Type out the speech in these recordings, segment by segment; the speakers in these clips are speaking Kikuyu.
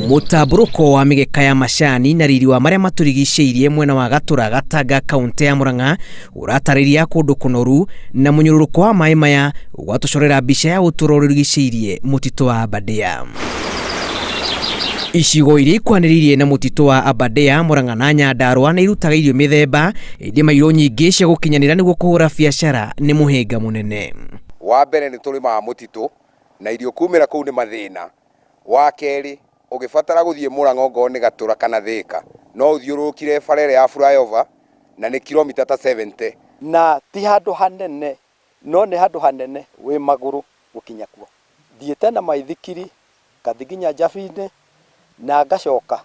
Mũtambũrũko wa mĩgeka ya macani na riri wa marĩa matũrigicĩirie mwena wa Gatũra Gatanga kaũntĩ ya Murang'a ũratarĩria kũndũ kũnoru na mũnyũrũrũko wa maĩ maya ũgatũcorera mbica ya ũtũũro ũrigicĩirie mũtitũ wa Aberdare. Icigo iria ikuhanĩrĩirie na mũtitũ wa Aberdare, Murang'a na Nyandarua nĩ irutaga irio mĩthemba, ĩndĩ mairũ nyingĩ cia gũkinyanĩra nĩguo kũhũra biacara nĩ mũhĩnga mũnene. Wa mbere nĩ tũrĩmaga mũtitũ na irio kumĩra kũu nĩ mathĩna. Wa kerĩ, ũgĩbatara gũthiĩ Murang'a ongorwo nĩ Gatũra kana Thĩka, no ũthiũrũrũkire bara ĩrĩa ya flyover na nĩ kilomita ta 70. Na ti handũ hanene, no nĩ handũ hanene wĩ magũrũ gũkinya kuo. Thiĩte na maithikiri, ngathiĩ nginya Njabi-inĩ na ngacoka.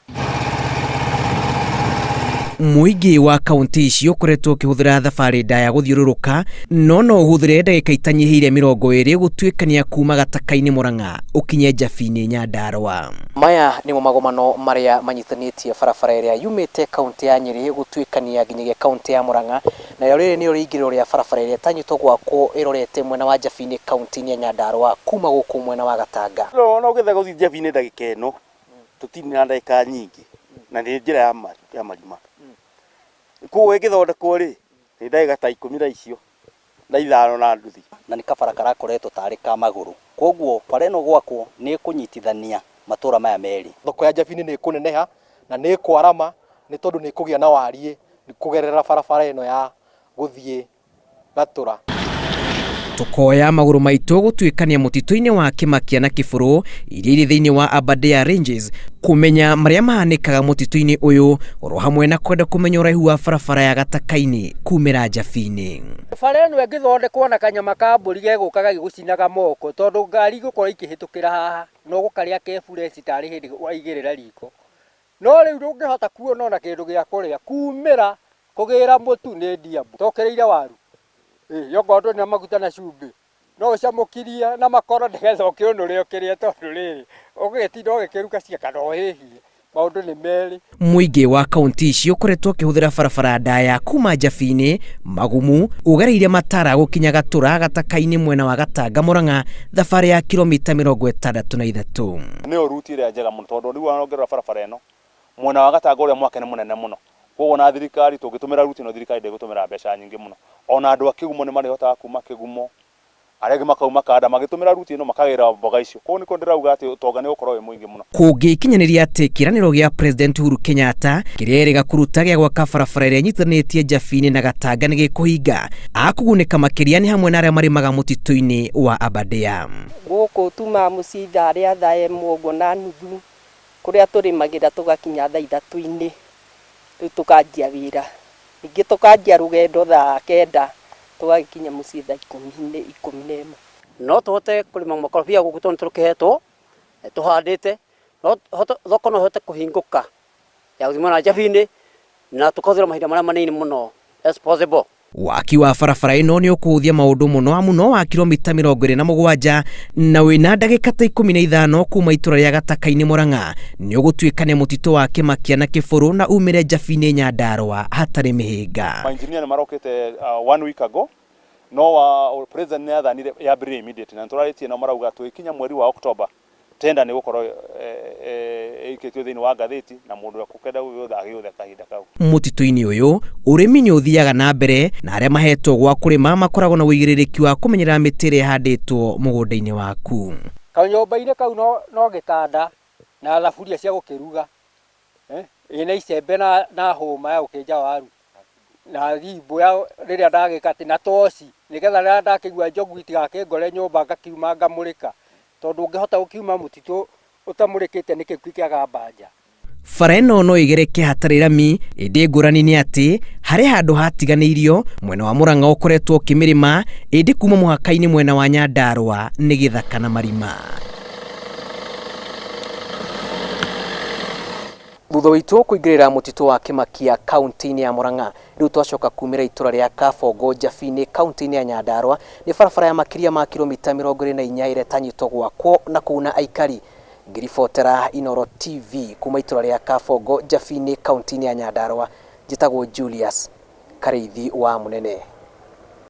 Mũingĩ wa kaũntĩ icio ũkoretwo ũkĩhũthĩra thabarĩ ndaya gũthiũrũrũka, no no ũhũthĩre ndagĩka itanyihĩire 20 gũtuĩkania kuma Gataka-inĩ Murang'a ũkinye Njabi-inĩ Nyandarua. Maya nĩmo magomano marĩa manyitithanĩtie barabara ĩrĩa yumĩte kaũntĩ ya Nyĩrĩ gũtuĩkania nginyagia kaũntĩ ya Murang'a, narĩo rĩrĩ nĩrĩo rĩingĩrĩro rĩa barabara ĩrĩa ĩtanyĩtwo gwakwo ĩrorete mwena wa Njabi-inĩ kaũntĩ-inĩ ya Nyandarua kuma gũkũ mwena wa Gatanga. Ona ũngĩenda gũthiĩ Njabi-inĩ ndagĩka ĩno, tũtirĩ na ndagĩka nyingĩ na nĩ njĩra ya marima. Koguo ĩngĩthondekwo rĩ, nĩ ndagĩka ta ikũmi na icio na ithano na nduthi. Na nĩ kabara karakoretwo tarĩ ka magũrũ, koguo bara ĩno gwakwo nĩ ĩkũnyitithania matũra maya merĩ. Thoko ya Njabi-inĩ nĩ ĩkũneneha na nĩ ĩkwarama nĩ tondũ nĩ ĩkũgĩa na wariĩ kũgerera barabara ĩno ya gũthiĩ Gatũra. Tũkoya magũrũ maitũ gũtuĩkania mũtitũ-inĩ wa Kĩmakia na Kĩbũrũ iria irĩ thĩinĩ wa Aberdare Ranges kũmenya marĩa mahanĩkaga mũtitũ-inĩ ũyũ oro hamwe na kwenda kũmenya ũraihu wa barabara ya Gataka-inĩ kumĩra Njabi-inĩ. Bara ĩno ĩngĩthondekwo na kanyama ka mbũri gegũka gagĩgũcinaga moko tondũ ngari igũkorwo ikĩhĩtũkĩra haha na ũgũkarĩa ke fresh tarĩ hĩndĩ waigĩrĩra riko. No rĩu ndũngĩhota kuona ona kĩndũ gĩa kũrĩa kumĩra Kũgĩra mũtu nĩ ndiabu. Tũkĩrĩire waru. Ĩ, okorwo ndũrĩ na maguta na cumbĩ, no ũcamũkirie na makoro nĩgetha ũkĩũnũre ũkĩrĩe tondũ rĩrĩ, ũgĩtinda ũgĩkĩruga cia kana ũhĩhie, maũndũ nĩ merĩ. Mũingĩ wa kaũntĩ ici ũkoretwo ũkĩhũthĩra barabara ndaya kuma Njabi-inĩ, Magumu, ũgereire Matara gũkinya Gatũra, Gataka-inĩ mwena wa Gatanga, Murang'a, thabarĩ ya kilomita 63. Nĩyo route ĩrĩa njega mũno tondũ rĩu ona ũngĩrora barabara ĩno Mwena wa Gatanga ũrĩa mwake nĩ mũnene mũno. Kwoguo ona thirikari tũngĩtũmĩra route ĩno thirikari ndĩgũtũmĩra mbeca nyingĩ mũno. Ona andũ a Kĩgumo nĩ marĩhotaga kuma Kĩgumo, arĩa angĩ makauma Kanda magĩtũmĩra route ĩno makagĩra mboga icio. Kwoguo nĩkĩo ndĩrauga atĩ ũtonga nĩ ũgũkorwo wĩ mũingĩ mũno. Kũngĩkinyanĩria atĩ kĩĩranĩro gĩa President Uhuru Kenyatta kĩrĩa erĩga kũruta gĩa gwaka barabara ĩrĩa ĩnyitithanĩtie Njabi-inĩ na Gatanga nĩ gĩkũhinga, a kũgunĩka makĩria nĩ hamwe na arĩa marĩmaga mũtitũ-inĩ wa Aberdare. Gũkũ tumaga mũciĩ ithaa rĩa thaa ĩmwe ũguo na nuthu, Kũrĩa tũrĩmagĩra tũgakinya thaa ithatũ-inĩ, rĩu tũkanjia wĩra. Ningĩ tũkanjia rũgendo thaa kenda, tũgagĩkinya mũciĩ thaa 11. No tũhote kũrĩma makorobia gũkũ tondũ nĩ tũkĩhetwo, tũhandĩte, no thoko no ĩhote kũhingũka ya gũthiĩ mwena wa Njabi-inĩ na tũkahũthĩra mahinda marĩa manini mũno as possible. Waki wa barabara ĩno nĩ ũkũhũthia maũndũ mũno amu no wa kilomita 27 na wĩna ndagĩka ta 15 kuma itũra rĩa Gataka-inĩ Murang'a. Nĩ ũgũtuĩkania mũtitũ wa Kĩmakia na Kĩbũrũ na umĩre Njabi-inĩ Nyandarua hatarĩ mĩhĩnga. Ma engineer nĩ marokĩte one week ago no wa president nĩ athanire yambĩrĩrie immediately na nĩ tũrarĩtie nao marauga tũgĩkinya mweri wa October Tender nĩ ĩgũkorwo ĩikĩtio thĩinĩ wa ngathĩti na mũndũ ũrĩa ũkũenda gũgĩũtha agĩũthe kahinda kau. Mũtitũ-inĩ ũyũ, ũrĩmi nĩ ũthiaga na mbere na arĩa mahetwo gwa kũrĩma makoragwo na ũigĩrĩrĩki wa kũmenyerera mĩtĩ ĩrĩa ĩhandĩtwo mũgũnda-inĩ waku. Kanyũmba-inĩ kau no gĩtanda na thaburia cia gũkĩruga, ĩna icembe na hũma ya gũkĩenja waru, na thimbũ ya rĩrĩa ndagĩka atĩ, na toci, nĩgetha rĩrĩa ndakĩigua njogu itigakĩngore nyũmba ngakiuma ngamũrĩka. Tondũ ũngĩhota gũkiuma mũtitũ ũtamũrĩkĩte nĩkĩ kĩaga mbanja. Bara ĩno no ĩgereke hatarĩ rami, ĩndĩ ngũrani nĩ atĩ harĩ handũ hatiganĩirio mwena wa Murang'a ũkoretwo ũkĩmĩrĩma, ĩndĩ kuma mũhaka-inĩ mwena wa Nyandarua nĩ gĩthaka na marima. Thutha witũ kũingĩrĩra mũtitũ wa Kĩmakia kaunti-inĩ ya Murang'a, Rĩu twacoka kumĩra itũra rĩa Kabongo Njabi-inĩ kaunti-inĩ ya Nyandarua nĩ barabara ya makĩria ma kilomita 24 ĩrĩa ĩtanyĩtwo gwakwo na kũguna aikari. Ngĩribotera Inooro TV kuma itũra rĩa Kabongo Njabi-inĩ kaunti-inĩ ya Nyandarua, njĩtagwo Julius Karĩithi wa Mũnene.